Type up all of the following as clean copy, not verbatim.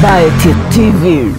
Bayotic TV.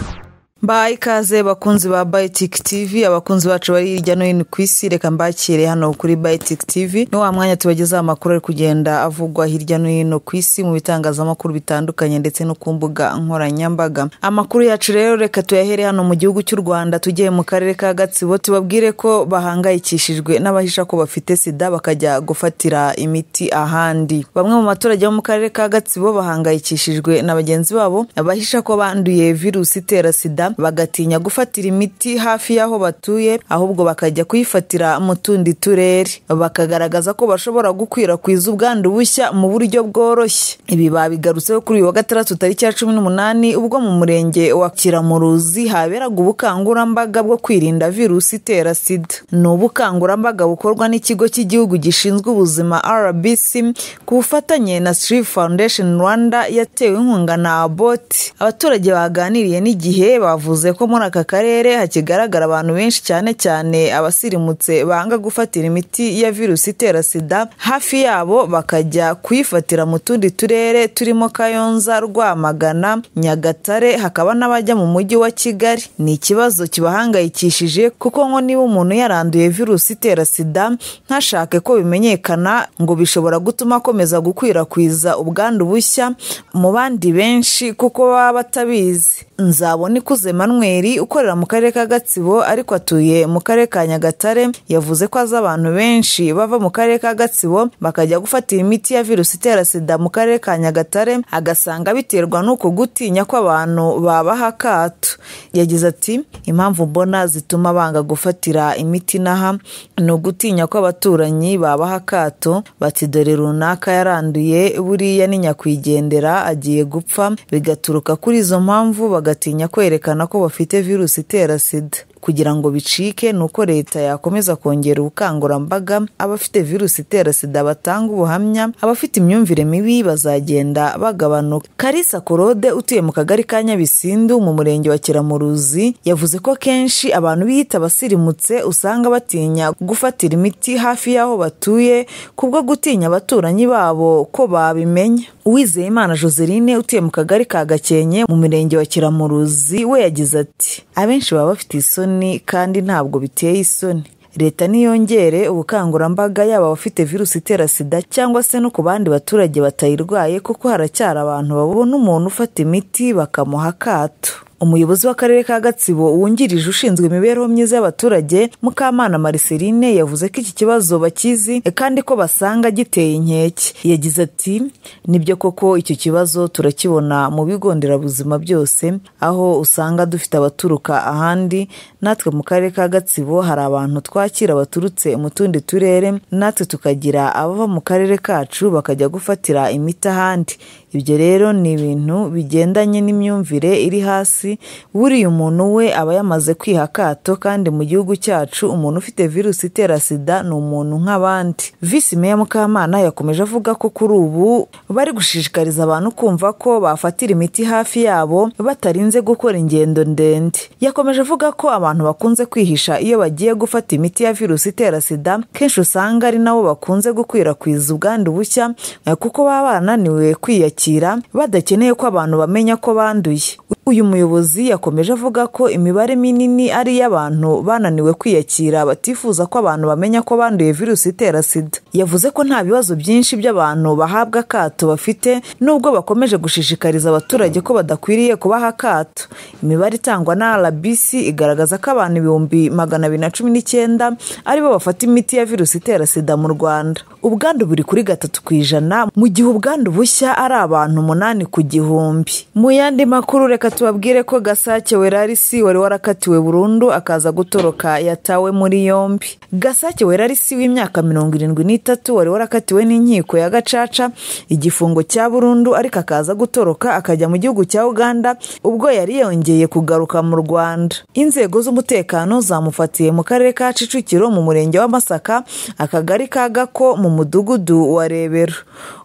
Mbahaye ikaze bakunzi ba Bayotic TV, abakunzi bacu bari hirya no hino ku isi, reka mbakire hano kuri Bayotic TV. Ni wa mwanya tubagezaho amakuru ari kugenda avugwa hirya no hino ku isi mu bitangazamakuru bitandukanye ndetse no ku mbuga nkoranyambaga. Amakuru yacu rero reka tuyahere hano mu gihugu cy'u Rwanda, tugiye mu karere ka Gatsibo, tubabwire ko bahangayikishijwe n'abahisha ko bafite sida bakajya gufatira imiti ahandi. Bamwe mu baturage bo mu karere ka Gatsibo bahangayikishijwe na bagenzi babo abahisha ko banduye virusi itera sida, bagatinya gufatira imiti hafi y'aho batuye, ahubwo bakajya kuyifatira mu tundi turere, bakagaragaza ko bashobora gukwirakwiza ubwandu bushya mu buryo bworoshye. Ibi babigarutseho kuri uyu wa gatandatu tariki ya 18, ubwo mu murenge wa Kiramuruzi haberaga ubukangurambaga bwo kwirinda virusi itera sida. Ni ubukangurambaga bukorwa n'ikigo cy'igihugu gishinzwe ubuzima RBC ku bufatanye na Strive Foundation Rwanda yatewe inkunga na Abbott. Abaturage baganiriye n'igihe bavuze ko muri aka karere hakigaragara abantu benshi, cyane cyane abasirimutse, banga gufatira imiti ya virusi itera sida hafi yabo, bakajya kuyifatira mu tundi turere turimo Kayonza, Rwamagana, Nyagatare, hakaba n'abajya mu mujyi wa Kigali. Ni ikibazo kibahangayikishije kuko ngo niba umuntu yaranduye virusi itera sida ntashake ko bimenyekana, ngo bishobora gutuma akomeza gukwirakwiza ubwandu bushya mu bandi benshi kuko baba batabizi. Nzabona Ikuze Manuel ukorera mu karere ka Gatsibo ariko atuye mu karere ka Nyagatare, yavuze ko azi abantu benshi bava mu karere ka Gatsibo bakajya gufatira imiti ya virusi itera sida mu karere ka Nyagatare, agasanga biterwa n'uko gutinya ko abantu babaha akato. Yagize ati impamvu mbona zituma banga gufatira imiti naha ni ugutinya ko abaturanyi babaha akato, bati dore runaka yaranduye, buriya ni nyakwigendera agiye gupfa, bigaturuka kuri izo mpamvu bagatinya kwerekana ko bafite virusi itera sida. Kugira ngo bicike nuko leta yakomeza kongera ubukangurambaga, abafite virusi itera sida batanga ubuhamya, abafite imyumvire mibi bazagenda bagabanuka. Karisa Korode utuye mu kagari ka Nyabisindu mu murenge wa Kiramuruzi yavuze ko kenshi abantu biyita abasirimutse usanga batinya gufatira imiti hafi y'aho batuye kubwo gutinya abaturanyi babo ko babimenya. Uwizeyimana Joseline utuye mu kagari ka Gakenke mu murenge wa Kiramuruzi we yagize ati abenshi baba bafite isoni kandi ntabwo biteye isoni. Leta niyongere ubukangurambaga yaba abafite virusi itera sida cyangwa se no ku bandi baturage batayirwaye, kuko haracyari abantu babona umuntu ufata imiti bakamuha akato. Umuyobozi w'akarere ka Gatsibo wungirije ushinzwe imibereho myiza y'abaturage Mukamana Marceline yavuze ko iki kibazo bakizi kandi ko basanga giteye inkeke. Yagize ati nibyo koko icyo kibazo turakibona mu bigo nderabuzima byose, aho usanga dufite abaturuka ahandi. Natwe mu karere ka Gatsibo hari abantu twakira baturutse mu tundi turere, natwe tukagira abava mu karere kacu bakajya gufatira imiti ahandi. Ibyo rero ni ibintu bigendanye n'imyumvire iri hasi. Buriya umuntu we aba yamaze kwiha akato, kandi mu gihugu cyacu umuntu ufite virusi itera sida ni umuntu nk'abandi. Visi Meya Mukamana yakomeje avuga ko kuri ubu bari gushishikariza abantu kumva ko bafatira imiti hafi yabo batarinze gukora ingendo ndende. Yakomeje avuga ko abantu bakunze kwihisha iyo bagiye gufata imiti ya virusi itera sida, kenshi usanga ari nabo bakunze gukwirakwiza ubwandu bushya kuko baba barananiwe kwiyakira, badakeneye ko abantu bamenya ko banduye. Uyu muyobozi yakomeje avuga ko imibare minini ari iy'abantu bananiwe kwiyakira, batifuza ko abantu bamenya ko banduye virusi itera sida. Yavuze ko nta bibazo byinshi by'abantu bahabwa akato bafite, nubwo bakomeje gushishikariza abaturage ko badakwiriye kubaha akato. Imibare itangwa na RBC igaragaza ko abantu 219,000 aribo bafata imiti ya virusi itera sida mu Rwanda. Ubwandu buri kuri 3%, mu gihe ubwandu bushya ari abantu 8 ku gihumbi. Mu yandi makuru reka tubabwire ko Gasake Werarisi wari warakatiwe burundu akaza gutoroka yatawe muri yombi. Gasake Werarisi w'imyaka 73 wari warakatiwe n'inkiko ya Gacaca igifungo cya burundu, ariko akaza gutoroka akajya mu gihugu cya Uganda ubwo yari yongeye kugaruka mu Rwanda. Inzego z'umutekano zamufatiye mu karere ka Kicukiro mu murenge wa Masaka, akagari ka Gako mu mudugudu wa Rebero.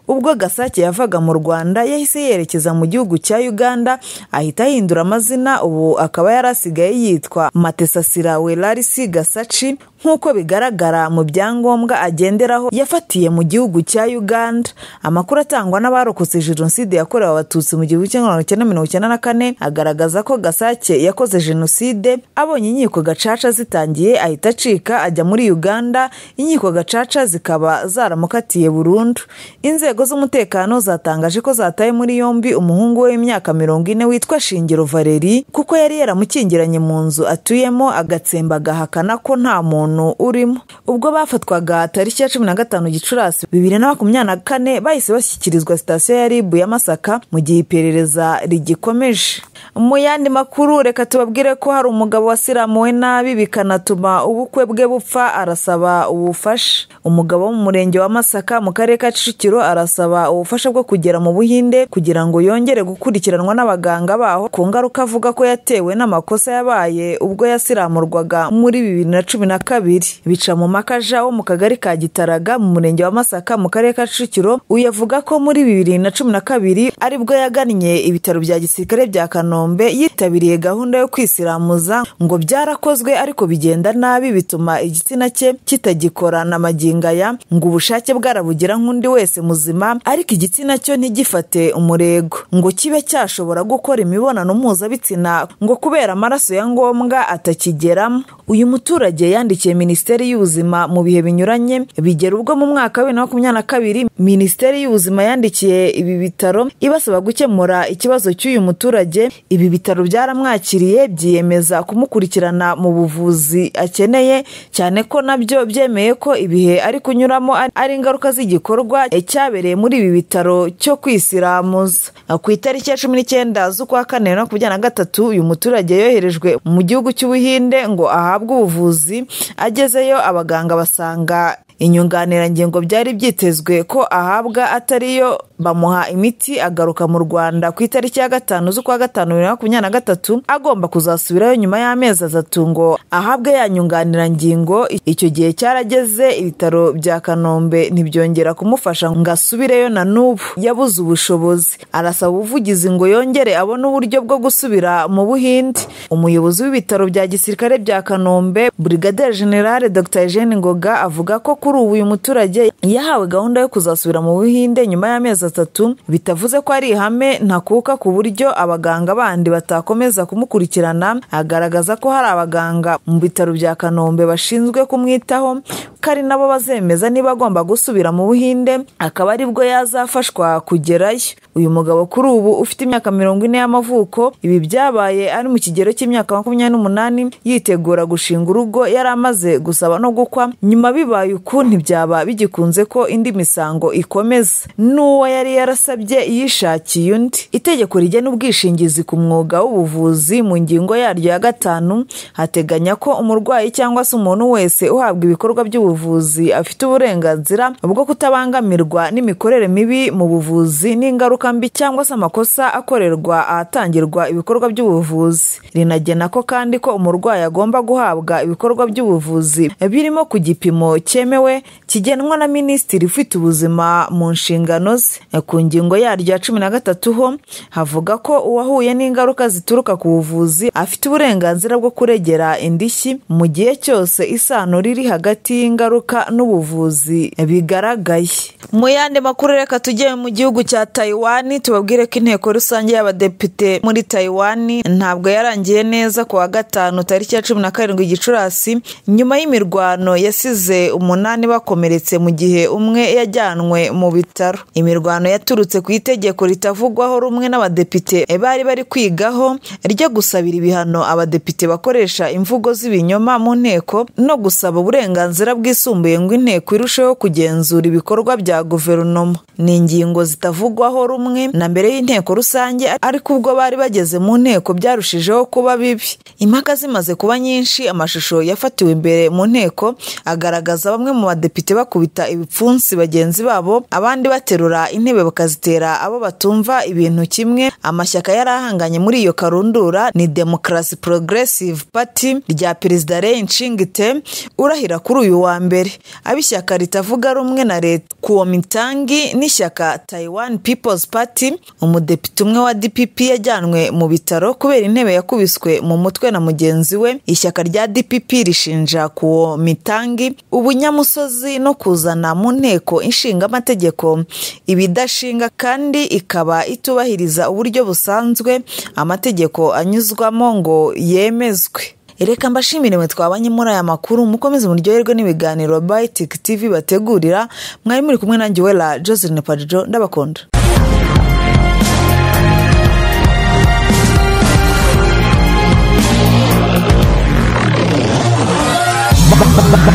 Ubwo Gasake yavaga mu Rwanda yahise yerekeza mu gihugu cya Uganda, ahita ahindura amazina, ubu akaba yarasigaye yitwa Matesasira Welarisi Gasaci nk'uko bigaragara mu byangombwa agenderaho yafatiye mu gihugu cya Uganda. Amakuru atangwa n'abarokotse Jenoside yakorewe Abatutsi mu 1994 agaragaza ko Gasake yakoze Jenoside abonye inkiko gacaca zitangiye ahita acika ajya muri Uganda, inkiko gacaca zikaba zaramukatiye burundu. Inzego z'umutekano zatangaje ko zataye muri yombi umuhungu we w'imyaka 40 witwa Shingiro Valeri kuko yari yaramukingiranye mu nzu atuyemo agatsemba agahakana ko nta muntu urimo. Ubwo bafatwaga tariki ya 15 Gicurasi 2024 bahise bashyikirizwa sitasiyo ya RIB ya Masaka mu gihe iperereza rigikomeje. Mu yandi makuru reka tubabwire ko hari umugabo wasiramuwe nabi bikanatuma ubukwe bwe bupfa, arasaba ubufasha. Umugabo wo mu murenge wa Masaka mu karere ka Kicukiro arasaba ubufasha bwo kugera mu Buhinde kugira ngo yongere gukurikiranwa n'abaganga baho ku ngaruka avuga ko yatewe n'amakosa yabaye ubwo yasiramurwaga muri 2012. Bica mu makaja wo mu kagari ka Gitaraga mu murenge wa Masaka mu karere ka Kicukiro, uyavuga ko muri 2012 aribwo yagannye ibitaro bya gisirikare bya Kanombe yitabiriye gahunda yo kwisiramuza, ngo byarakozwe ariko bigenda nabi bituma igitsina cye kitagikora na magingo aya, ngo ubushake bwarabugira nk'undi wese muzima ariko igitsina cyo ntigifate umurego ngo kibe cyashobora gukora imibonano mpuzabitsina ngo kubera amaraso ya ngombwa atakigeramo. Uyu muturage yandikiye Minisiteri y'Ubuzima mu bihe binyuranye, bigera ubwo mu mwaka wa 2022 Minisiteri y'Ubuzima yandikiye ibi bitaro ibasaba gukemura ikibazo cy'uyu muturage. Ibi bitaro byaramwakiriye byiyemeza kumukurikirana mu buvuzi akeneye, cyane ko nabyo byemeye ko ibihe ari kunyuramo ari ingaruka z'igikorwa cyabereye muri ibi bitaro cyo kwisiramuza. Ku itariki ya 19 z'ukwa kane 2023 uyu muturage yoherejwe mu gihugu cy'Ubuhinde ngo ahabwe ubuvuzi. Agezeyo abaganga basanga inyunganirangingo byari byitezwe ko ahabwa atariyo, bamuha imiti agaruka mu Rwanda ku itariki ya 5 z'ukwa 5 2023 agomba kuzasubirayo nyuma y'amezi 3 ngo ahabwe ya nyunganirangingo. Icyo gihe cyarageze ibitaro bya Kanombe ntibyongera kumufasha ngo asubireyo, na n'ubu yabuze ubushobozi. Arasaba ubuvugizi ngo yongere abone uburyo bwo gusubira mu Buhinde. Umuyobozi w'ibitaro bya gisirikare bya Kanombe Brigadier General Dr Eugene Ngoga avuga ko kuri ubu uyu muturage yahawe gahunda yo kuzasubira mu Buhinde nyuma y'amezi 3, bitavuze ko ari ihame ntakuka ku buryo abaganga bandi batakomeza kumukurikirana. Agaragaza ko hari abaganga mu bitaro bya Kanombe bashinzwe kumwitaho, ko ari nabo bazemeza niba agomba gusubira mu Buhinde, akaba aribwo yazafashwa kugerayo. Uyu mugabo kuri ubu ufite imyaka 40 y'amavuko, ibi byabaye ari mu kigero cy'imyaka 28 yitegura gushinga urugo, yari amaze gusaba no gukwa. Nyuma bibaye uku ntibyaba bigikunze ko indi misango ikomeza, n'uwo yari yarasabye yishakiye undi. Itegeko rigena ubwishingizi ku mwuga w'ubuvuzi mu ngingo yaryo ya 5 hateganya ko umurwayi cyangwa se umuntu wese uhabwa ibikorwa by'ubuvuzi afite uburenganzira bwo kutabangamirwa n'imikorere mibi mu buvuzi n'ingaruka mbi cyangwa se amakosa akorerwa ahatangirwa ibikorwa by'ubuvuzi. Rinagena ko kandi ko umurwayi agomba guhabwa ibikorwa by'ubuvuzi birimo ku gipimo cyemewe kigenwa na Minisitiri ufite ubuzima mu nshingano ze. Ku ngingo yaryo ya 13 ho havuga ko uwahuye n'ingaruka zituruka ku buvuzi afite uburenganzira bwo kuregera indishyi mu gihe cyose isano riri hagati y'ingaruka n'ubuvuzi bigaragaye. Mu yandi makuru reka tujye mu gihugu cya Taiwan, tubabwire ko inteko rusange y'abadepite muri Taiwan ntabwo yarangiye neza ku wa 5 tariki ya 17 Gicurasi nyuma y'imirwano yasize 8 bakomeretse mu gihe umwe yajyanwe mu bitaro. Imirwano yaturutse ku itegeko ritavugwaho rumwe n'abadepite bari bari kwigaho ryo gusabira ibihano abadepite bakoresha imvugo z'ibinyoma mu nteko no gusaba uburenganzira bwisumbuye ngo inteko irusheho kugenzura ibikorwa bya guverinoma. Ni ingingo zitavugwaho rumwe na mbere y'inteko rusange, ariko ubwo bari bageze mu nteko byarushijeho kuba bibi. Impaka zimaze kuba nyinshi, amashusho yafatiwe imbere mu nteko agaragaza bamwe mu badepite bakubita ibipfunsi bagenzi babo, abandi baterura intebe bakazitera abo batumva ibintu kimwe. Amashyaka yari ahanganye muri iyo karundura ni Democracy Progressive Party rya Perezida Ren Ching-te urahira kuri uyu wa mbere. Ab'ishyaka ritavuga rumwe na leta Kuomintang n'ishyaka Taiwan People's Party. Umudepite umwe wa DPP yajyanwe mu bitaro kubera intebe yakubiswe mu mutwe na mugenzi we. Ishyaka rya DPP rishinja Kuomintang ubunyamusozi no kuzana mu nteko inshinga amategeko ibidashinga kandi ikaba itubahiriza uburyo busanzwe amategeko anyuzwamo ngo yemezwe. Reka mbashimire mwe twabanye muri aya makuru, mukomeze muryoherwe n'ibiganiro Baitik TV bategurira. Mwari muri kumwe nanjye Wera Joseline Pajijo, ndabakunda.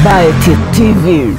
Baitik TV.